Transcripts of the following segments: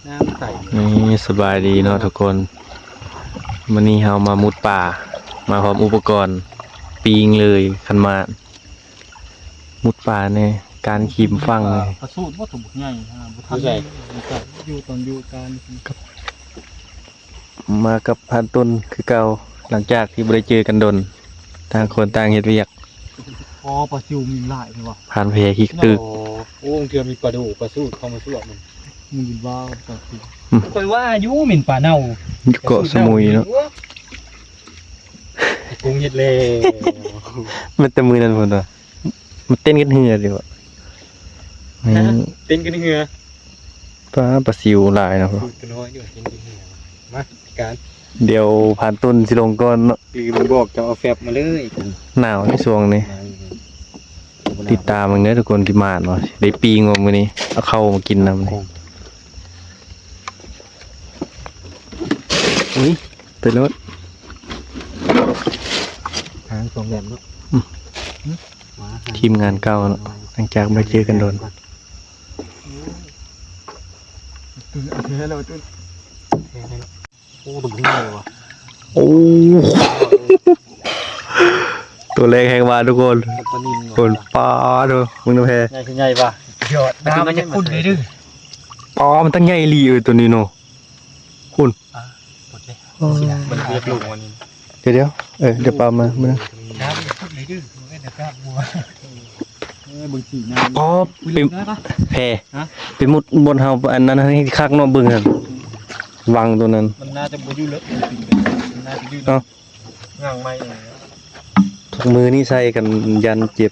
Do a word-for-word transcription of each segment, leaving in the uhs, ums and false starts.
น้ำใส นี่สบายดีเนาะทุกคน มื้อนี้เฮามามุดป่า มาพร้อมอุปกรณ์ ปิงเลย คันมา มุดป่าเนี่ย การขีมฝั่งเลย ปลาสูตรบ่ถูกใหญ่ฮะ บ่ทัน อยู่ไส อยู่ตอนอยู่การ มากับพรานตุ่นคือเก่า หลังจากที่บ่ได้เจอกันดน ต่างคนต่างเฮ็ดเวียก อ๋อ ปลาซิวมีหลายเลยว่ะ พรานแพขี้ตึก โอ้ โอ้ บางเทื่อมีปลาดุก ปลาสูตรเข้ามาสวดมัน มึงกินบ้าปลาซิว อืม ข่อยว่าอยู่เหม็นปลาเน่า อยู่เกาะสมุยเนาะ ไอ้กุ้งเฮ็ดแล้ว มันแต่มื้อนั้นพุ่นว่ะ มันเต้นกันเฮือดีกว่า ฮะ นี่ เต้นกันเฮือ ปลา ปลาซิวหลายเนาะ ตัวน้อยอยู่ เต้นกันเฮือ มา การ เดี๋ยวพรานตุ่นสิลงก่อนเนาะ ลืมบอกจะเอาแฟบมาเลย หนาวในช่วงนี้ มาเลย ติดตามมันเด้อทุกคนที่มาเนาะ ได้ปิงว่ามื้อนี้ เอาเข้ามากินนำนี่ อุ้ย ไปรถ หางสองแหลมเนาะ อืม มาหา ทีมงานเก่าเนาะ หลังจากไม่เจอกันโดน เอาแท้แล้วจุ๊น โอ้ ตัวใหญ่ว่ะ โอ้ ตัวแรกแฮงว่าทุกคน ปลานิลว่ะ คนปลาเด้อ มึงดูแพ ใหญ่คือใหญ่ว่ะ ยอด น้ำมันจะขุ่นเลยเด้อ ปลามันตั้งใหญ่อีหลีเอ้ยตัวนี้เนาะ คุณ อ่ะ หมดเลย อ๋อ มันเรียกลูกมันนี่ เดี๋ยวเดี๋ยว เออ เดี๋ยวปลามา มา น้ำมันจะขุ่นเลยเด้อ มันก็จะกล้าบัว เออ บางทีนะ อ๋อ ไป ได้ปะ แพ ฮะ ไปมุดบนเฮาอันนั้นให้คักเนาะ เบิ่งหั่น วังตัวนั้น มันน่าจะบ่อยู่เลิก มันน่าจะอยู่ เอ้า ง่างไม้เอง ถุงมือนี่ใส่กันยันเจ็บ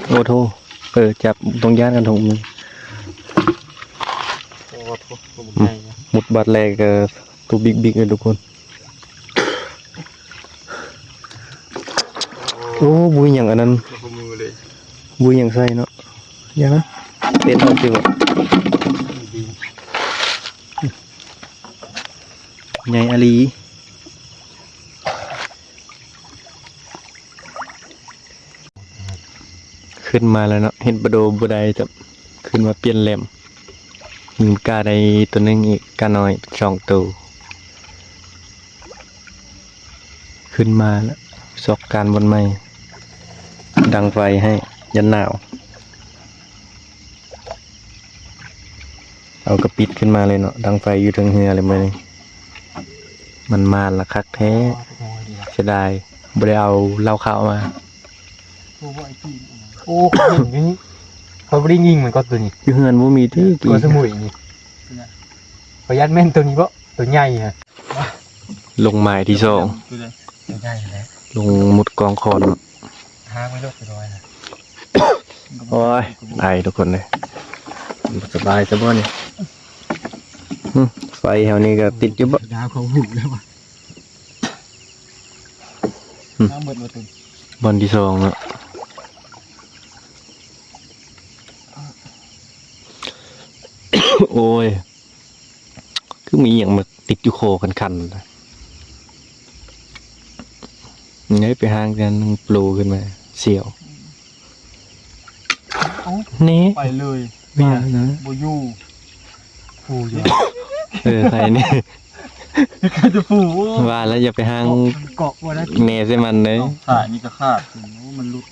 โอ้โธ่ เออ จับตรงย่านกันถุงมือ โอ้โธ่ ตัวใหญ่นะ มุดบาดแรกก็ตัวบิ๊กๆเลยทุกคน โอ้ บุยอย่างอันนั้น มือเลย บุยอย่างใส่เนาะ อย่างนั้น เต้นออกดีกว่า ใหญ่อะลี ขึ้นมาแล้วเนาะ เห็นปลาโดบ่ได้จ้ะ ขึ้นมาเปลี่ยนแหลม ยิงกาได้ตัวหนึ่งอีก กาน้อยสองตัว ขึ้นมาแล้ว ซอกการบอนใหม่ ดังไฟให้ ยันหนาว เอากระปิดขึ้นมาเลยเนาะ ดังไฟอยู่เทิงเฮือเลยมื้อนี้ มันมานละคักแท้ เสียดาย บ่ได้เอาเหล้าขาวมา โอ้ เขาบ่ได้ยิงมันก็ตัวนี้ อยู่เฮือนบ่มีติ เกาะสมุยนี่ ประหยัดแม่นตัวนี้บ่ ตัวใหญ่ฮะ ลงหมายที่สอง ตัวใหญ่แล้ว ลงมุดกองขอนเนาะ หาไม่ลดไปร้อยนะ โอ้ย ไอทุกคนเลย สบายซะบ่นี่ หึ ไฟแถวนี้ก็ติดอยู่บ่ ดาวเขาหุบแล้วว่ะ หึ น้ำเบิดบ่เต็ม บ่อนที่สองเนาะ โอ้ย คือมีอหย่างมาติดอยู่คอคันๆนะ ไงไปหางกันมันโผล่ขึ้นมา เสียว เอ้า นี่ ไปเลย ไม่อยากนะ บ่อยู่ ผูอยู่ เออ ใครเนี่ย ใครจะผู ว่าแล้วอย่าไปหาง เกาะ เกาะบ่ได้ แม่ใส่มันเลย เอ้า ขานี่ก็ขาด โอ้ มันหลุด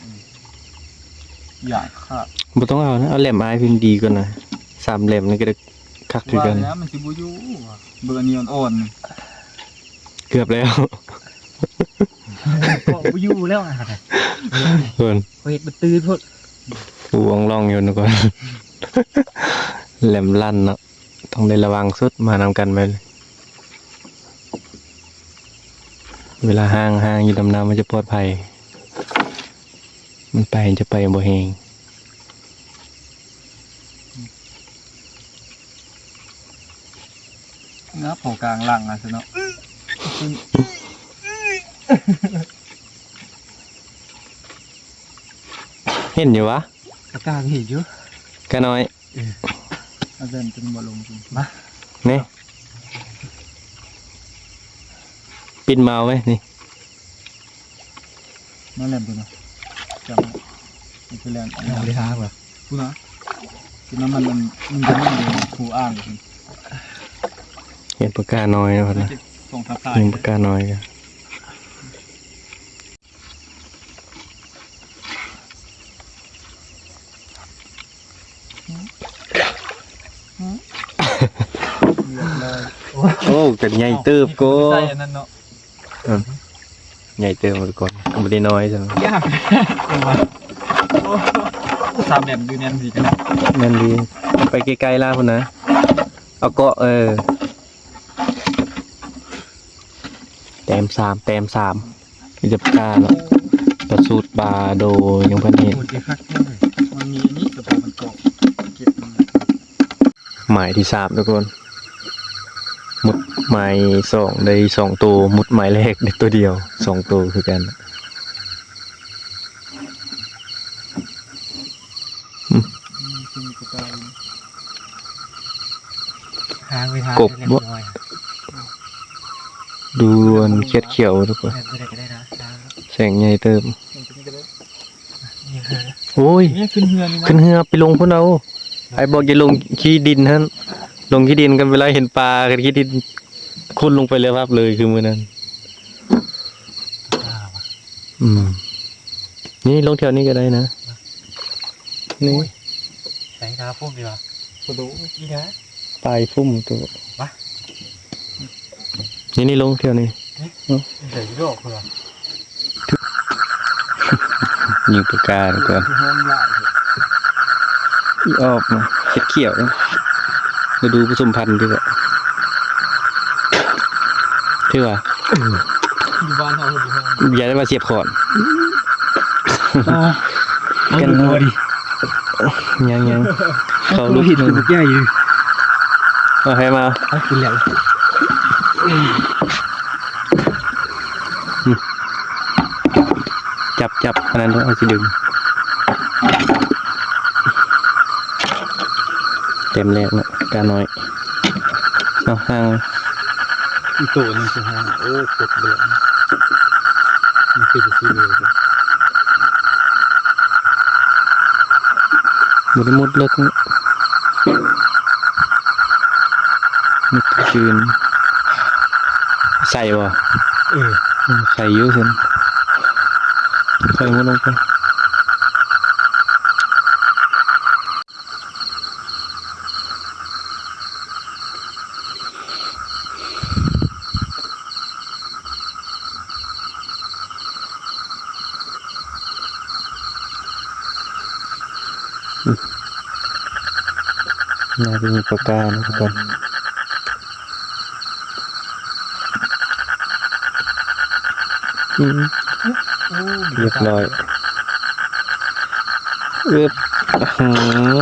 อย่าขาด บ่ต้องเอานะ เอาแหลมอ้ายพิมพ์ดีก่อนนะ สามแหลมนี่ก็ได้คักคือกัน ว่าแล้วมันสิบ่อยู่ว่ะ เบิ่งอันนี้อ่อนๆนี่ เกือบแล้ว เกาะบ่อยู่แล้วอะ เพิ่น เฮ็ดบ่ตื่นโพด ผู้อ่องล่องอยู่นะก่อน แหลมลั่นเนาะ ต้องได้ระวังสุด มานำกันไป เวลาหาง หางอยู่ดำน้ำมันจะปลอดภัย มันไปจะไปบ่แฮง งับหัวกลางหลังอ่ะสิเนาะ เห็นอยู่วะ กะกล้าเห็นอยู่ กะน้อย เออ เอาเดินจนบ่ลงจริง มา นี่ ปิดเมาส์ไว้ นี่ มาแหลมตัวเนาะ จับมา นี่คือแหลม เอาเลยฮะว่ะ พูดนะ น้ำมันมันมันจะไม่เหมือนครูอ้าง เห็นปากกาน้อยนะพ่อนะ สองทับตาย เห็นปากกาน้อยกัน โอ้กันใหญ่เติบก็ ใส่อันนั้นเนาะ อืม ใหญ่เติบมาก่อน ไม่ได้น้อยใช่ไหม ยาก โอ้ สามเหลี่ยมอยู่แน่นดีกันนะ แน่นดี ไปไกลๆล่ะพุ่นนะ เอาเกาะ เออ แต้มสาม แต้มสาม นี่จะปลาเนาะ ปลาสูดปลาโดยังพันเห็น โอ้ยคักแท้เลย มันมีอันนี้แต่พอมันเกาะ เก็บมัน หมายที่สามทุกคน มุดหมายสองได้สองตัว มุดหมายแรกได้ตัวเดียว สองตัวคือกัน หางไปทาง กบ เล็กน้อย ดูอันเขียดเขียวทุกคน แม่นตัวใดก็ได้นะ หาง แสงใหญ่เติม แม่นตัวนี้ก็ได้ นี่คือ โอ้ย เนี่ยขึ้นเฮือนี่นะ ขึ้นเฮือไปลงพุ่นเอา ไอ้บอกอย่าลงขี้ดินหั่น ลงขี้ดินกันเวลาเห็นปลากันขี้ดิน คนลงไปเลยวับเลยคือมื้อนั้น อ่าว่ะ อืม นี่ลงแถวนี้ก็ได้นะ นี่ โอ้ย ใส่ทาพุ่มดีกว่า กระโดด นี่นะ ปลายพุ่มตัว วะ นี่ นี่ลงเที่ยวนี่ เอ๊ะ เอ้า ใส่ดอกเหรอ ยิงปากกาก่อน ที่ห้องใหญ่เถอะ อีออกมาเขียวเขียวนะ ฤดูผสมพันธุ์ดีกว่า ถือว่า อยู่บ้านเฮาอยู่ห้อง อย่าได้มาเสียบขอน อ่า เอาดูตัวดิ ยังยัง เขา เขา ลู ลู ก ก หิน หนึ่ง ลูกใหญ่อยู่ เอาให้มา เอากินแล้ว จับจับอันนั้นด้วย เอาสิดึง เต็มแรกเนาะ กาน้อย เอาห่าง อีกตัวหนึ่งคือห่าง โอ้ กดเลย มันคือจะซื้อเลย บ่ได้มุดเลิกนี่ มุดคืน ใส่บ่ เออ อืม ใส่อยู่ซั่น ค่อยมุดลงไป น่าจะมีปากกานะทุกคน อืม โอ้ เรียบร้อย อึ๊บ อื้อหื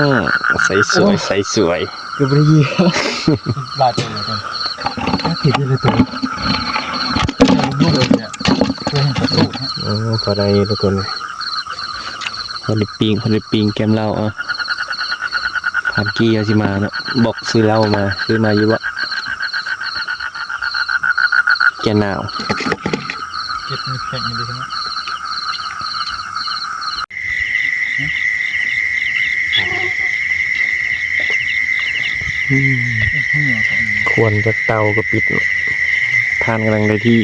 อ ใสสวย โอ้ ใสสวย เกือบบ่ได้ยิง บาดเจ็บเหมือนกัน ผิดเลยตัว ลูกเลยเนี่ย ตัวเห็นประตูเนี่ย โอ้ พอได้ทุกคน พอได้ปิ้ง พอได้ปิ้งแกมเหล้า อ่ะ ผ่านกี้เอาสิมาเนาะ บอกซื้อเหล้ามา ซื้อมาอยู่บ่ แกหนาว เก็บมีแพ็คมาดูนะ อืม ควรจะเตาก็ปิด ทานกำลังได้ที่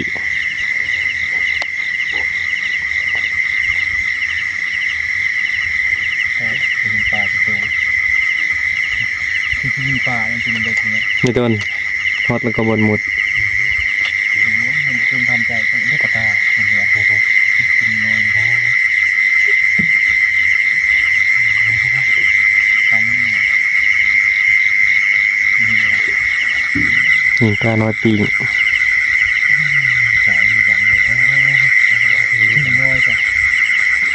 ครับ เป็นปลาตัวโต ที่มีปลา มันเป็นแบบนี้ ไม่ต้น ฮอตแล้วก็บนหมด มันเป็นทำใจ ต้องได้ปลาตา เป็นไง โอ้โห เป็นน้อย นี่ปลาน้อยปิ้ง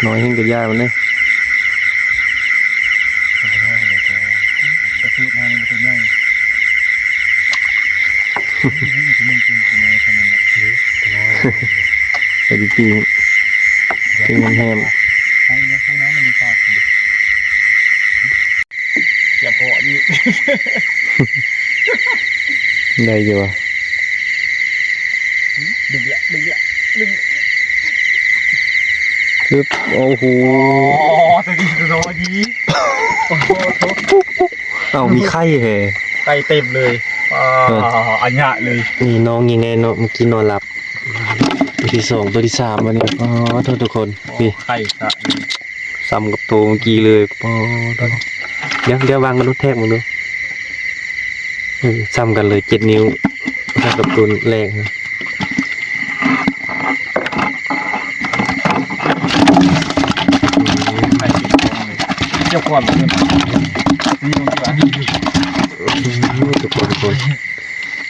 น้อยแห้งกระยามันเนี่ย ไอ้ที่ปิ้ง ปิ้งแฮม ให้นะ ให้นะ มันมีปลา อย่าพอนี่ ได้อยู่วะ ดึงละ ดึงละ ดึง ปึ๊บ โอ้โห อ๋อ ตัวนี้ตัวนี้ โอ้โห เอ้า มีไข่แฮะ ไข่เต็มเลยอ่า เออ อันเนี้ยเลย นี่น้องยังไงเนาะ เมื่อกี้นอนหลับ ตัวที่สอง ตัวที่สาม อันนี้ อ๋อ โทษทุกคน นี่ ไข่กะ ซ้ำกับตัวเมื่อกี้เลย อ๋อ โทษ เดี๋ยว เดี๋ยววางกันดู แทกมึงดู เออ ซ้ำกันเลย เจ็ด นิ้ว เท่ากับตัวแรกนะ ไข่เต็มเลยเจ้าก่อนเลยนี่ลงที่ว่า ทุกคนทุกคน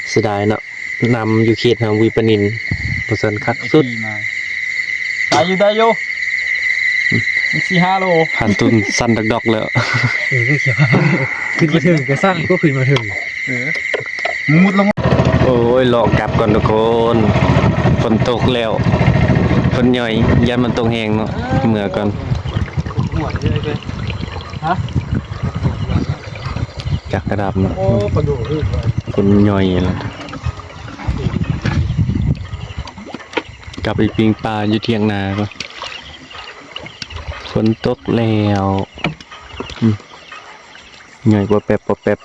เสียดายเนาะ นำอยู่เขตทางวีปนิน บ่ซั่นคักสุด ไอ้ที่มา ได้อยู่ได้อยู่สี่ห้าโล ผ่านทุนสั้นดอกๆแล้ว เออก็เขียวขึ้นมาถึงก็สั้นก็ขึ้นมาถึง เออมุดลง โอ้ย เลาะกลับก่อนทุกคน ฝนตกแล้ว ฝนย่อย ย่านมันตกแฮงเนาะ เมือก่อน หัวเลยเลยฮะ จักกระดับเนาะ โอ้ปลาดุกขึ้นเลย ฝนย่อยแล้ว กลับไปปิ้งปลาอยู่เถียงนาก่อน ฝนตกแล้ว อืม ย่อยปอแป๊บปอแป๊บ